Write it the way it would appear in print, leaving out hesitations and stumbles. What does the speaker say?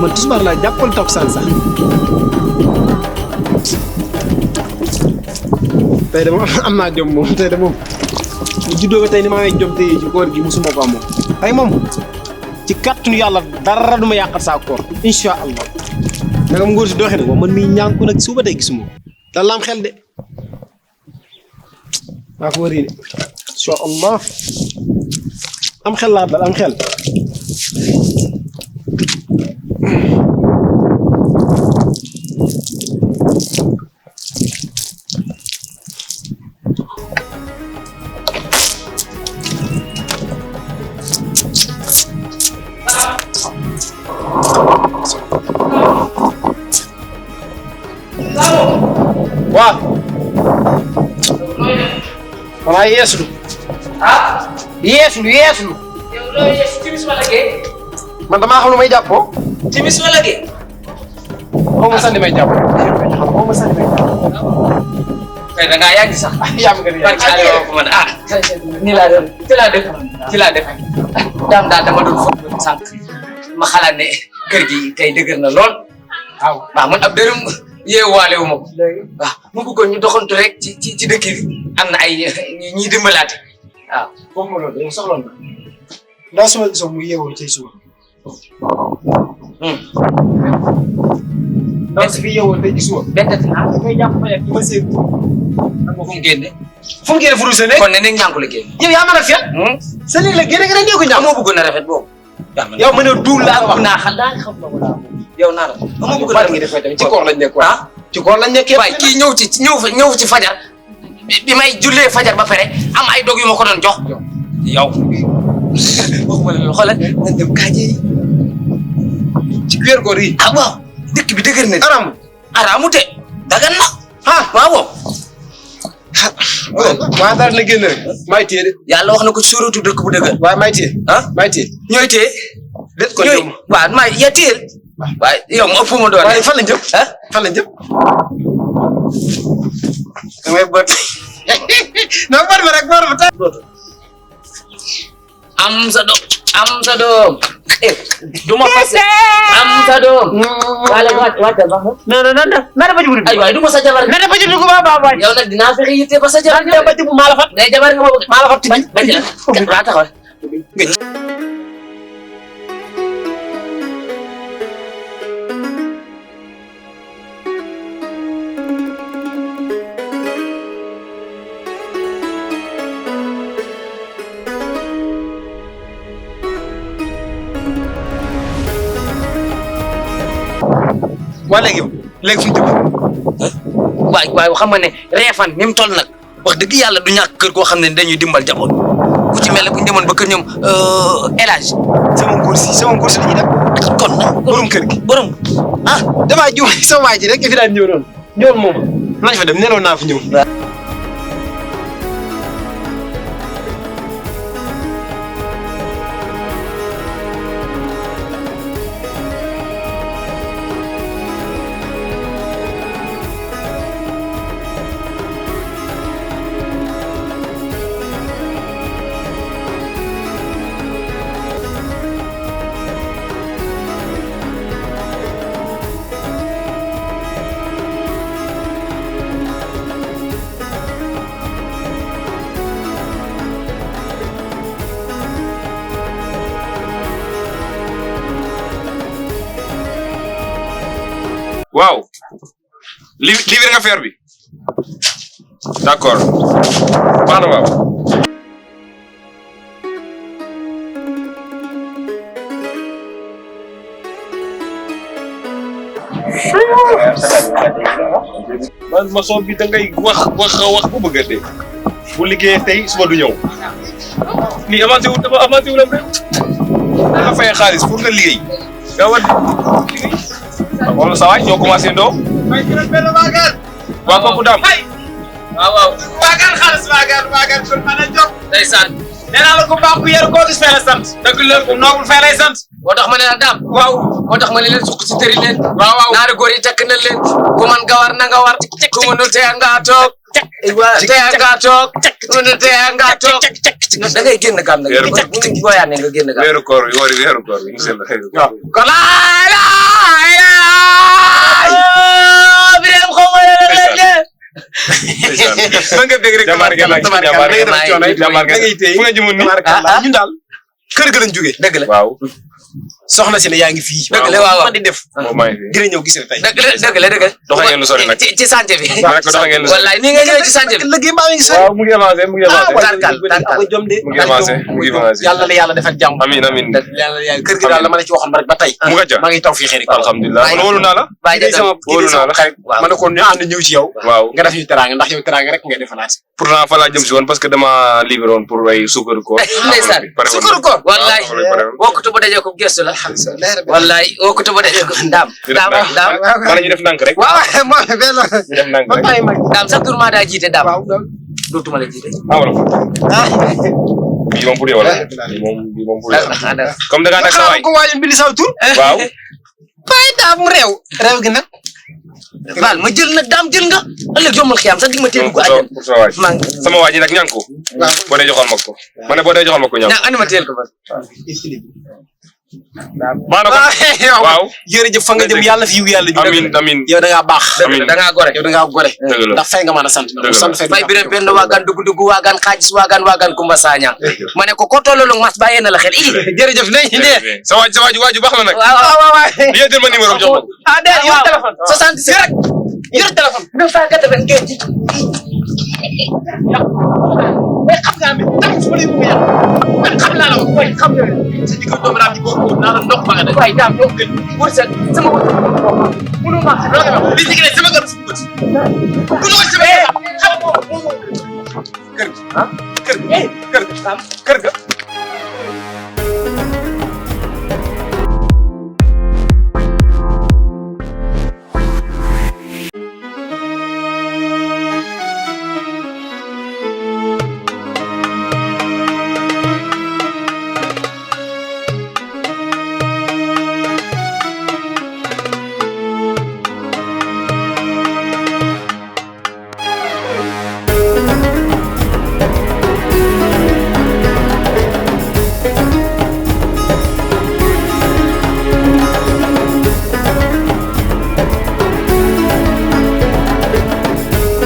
man tisbaar laa jàppal takkusaan sax tey de moom am naa jom moom tey de moom mu juddoo ba tey ni ma amee jom tey ci koor gi musuma ko am moom tey moom ci kàttanu yàlla dara du ma yàqal saa koor incha allah naka mu ngóor si doxee nag moom man mii ñaan ko nag suba tey gisuma ko dal la am xel de maa ko wari de incha allah am xel laa dal am xel Wah, wah yes lu. Ah? Yes lu. Yow lo yes timis wala ge? Man dama xam lu may jàppoo. Timis wala ge? Xaw ma sax li may jàpp. Xaw ma sax li may jàpp. Kay da nga yàgg sax. Yaa ma gën a yàgg. Ko man ni laa doon ci laa def. Daam daal dama doon foog sànq ma xalaat ne kër gi kay dëgër na lool. Waaw man ab dërëm yeewaale wu ma ko. waaw mu bëggoon ñu doxantu rek ci dëkk bi am na ay ñi dimbalaate waaw. foofu ma loolu yow soxla na. ndax su ma gisoon mu yeewoo tey suba. ndax su fi yeewoo tey suba. bett naa ngay jàpp ma yegg ma seeg. xam nga fu mu génne. fu mu génne fu dul sa nekk. kon ne nañ ñànku la génne. yow yaa mën a fiyat. sa néeg la génne nga ne ko ñàkk. moo bëggoon a rafet boobu. yow ma ne duul laa wax. naa xam daa xam na wala yow naa la. moo bëggoon a rafet ci koor lañ nekk ah. ci koor lañ nekkee. waaye kii ñëw ci fajar bi may jullee fajar ba pare am ay dog yu ma ko doon jox. yow. waxuma la xoolal nañ dem kaaje yi. ci weer koor yi. ah waaw dëkk bi dëgër na. aramu te dagan na. ah waaw. waaw daal na génn rek. may téye de. yàlla wax na ko ci suuratu dëkk bu dëgër. waaye may téye. may téye. ñooy téye. déet kon ñoom waaw may ya téye. waaye yow ma ëpp ma doon. waaye fan lañ jëm. fan lañ jëm. damay bët. non bët ba rek bët ba tey. am sa doom. du ma fas. am sa doom. wala wàccal ba xam. non na ba jublu. ay waay du ma sa jabar. na ba jublu ko ba. yow nag dinaa fexe yitte ba sa jabar. ba jublu maa la fat. ngay jabar nga ma bëgg. maa la fat bañ la. waa taxawal. waa léegi fu ñu jëm. waaye xam nga ne reefan ni mu toll nag wax dëgg yàlla du ñàkk kër goo xam ne dañuy dimbal jaboot ku ci mel ne bu ñu demoon ba kër ñoom El Hadj. sama ngóor si la ñuy def. kon nag borom kër gi. borom damaa jiw sama waay ji rek fi daan ñëw noonu. ñëwoon moom nañ fa dem neloon naa fi ñëw. waaw livre nga affaire bi d'accord baax na waaw. man maçon bi da ngay wax bu bëgg a dee bu liggéeyee tey suba du ñëw lii avancé wu dafa avancé wu la rek nga fay xaalis pour nga liggéey nga war liggéey. wala sa waay ñoo commencé ndoo. may gërëm benn waagaan. waa kooku daam. waaw. waagaan xaalis waagaan kon mën a jóg. ndeysaan. nee naa la ko baax ku yor koo gis fay la sant. dëgg la ku noobul fay lay sant. moo tax ma ne la daam. waaw. moo tax ma ne leen suq si tëri leen. waaw. naari góor yi tekk na leen. ku man gawar na nga war. ku mënul tey nga toog. tey nga toog. ku mënul tey nga toog. da ngay génn gàm nag. weeru koor boo yaane nga génn gàm. weeru koor yi weeru koor yi. waaw. ba nga dégg rek jàmbaar ngeen nag jàmbaar ngeen jàmbaar ngeen fu nga jëmoon nii ñun daal kër ga lañ jógee dëgg la waaw soxna si ne yaa ngi fii dëgg la waaw man di def moom maa ngi fi dina ñëw gis na tey dëgg la doxa ngeen lu sori nag ci santé bi ma ne ko doxa ngeen lu sori wallaay ni nga ñëwee ci santé bi liggéey mbaa ngi sori waaw mu ngi avancé mu ngi avancé tarkal ko jom de mu ngi avancé mu ngi avancé yàlla la yàlla defal jàmm amiin amiin yàlla kër gi daal la ma la ci waxoon rek ba tey mu nga ca maa ngi taw fii xëy alhamdulilah man wóolu naa la bàyyi kii sama wóolu naa la xarit ma ne ko ñu ànd ñëw ci yow waaw nga def ñu teraanga ndax yow teraanga rek ngay defalaat pourtant fa laa jëm si woon parce que dama livré woon pour ay suukaru koor ndeysaan sukkur koor wallaay wokkatu ba dajee ko gestu la wallaay wokkatu ba dajee ko daam wala ñu def ndànk rek waaw mo bel ñu def ndànk rek daam sa tour maa daa jiite daam waaw dootuma la jiite wala bii moom pour yow la bii moom pour yow la comme da ngaa nag sa waay ko waajoon bindi saw tur waaw bàyyi daam réew gi nag baal ma jël nag daam jël nga ëllëg jombal xiyam sax di ma teel ko ajal pour sa waay sama waa ji nag ñànku boo dee joxoon ma ko ma ne boo dee joxoon ma ko ñànku ñaa andi ma teel ko ba maa na ko waaw jërëjëf fa nga jëm yàlla fi yiw yàlla amiin amiin yow da ngaa baax amiin da ngaa gore yow da ngaa gore dëgg la ndax fay nga mën a sant na sant fay fay biram benn waagaan dugg waagaan xaajis waagaan kumba saaña ma ne ko tollolu mas bàyyee na la xel idi jërëjëf nañ ne sa waaju baax la nag waaw yéetal ma numéro jox ma ko de yor téléphone 77 rek yor téléphone 995 mais xam nga mi tam fu lay bëgg yàq man xam naa la ko way xam nga sa digg doomu raam ji boo naa la ndox ba nga def waay daam doo gën wërsëg sama wërsëg mënu ma li ci gën sama gën fu ko ku no sama xam ko kër ga kër ga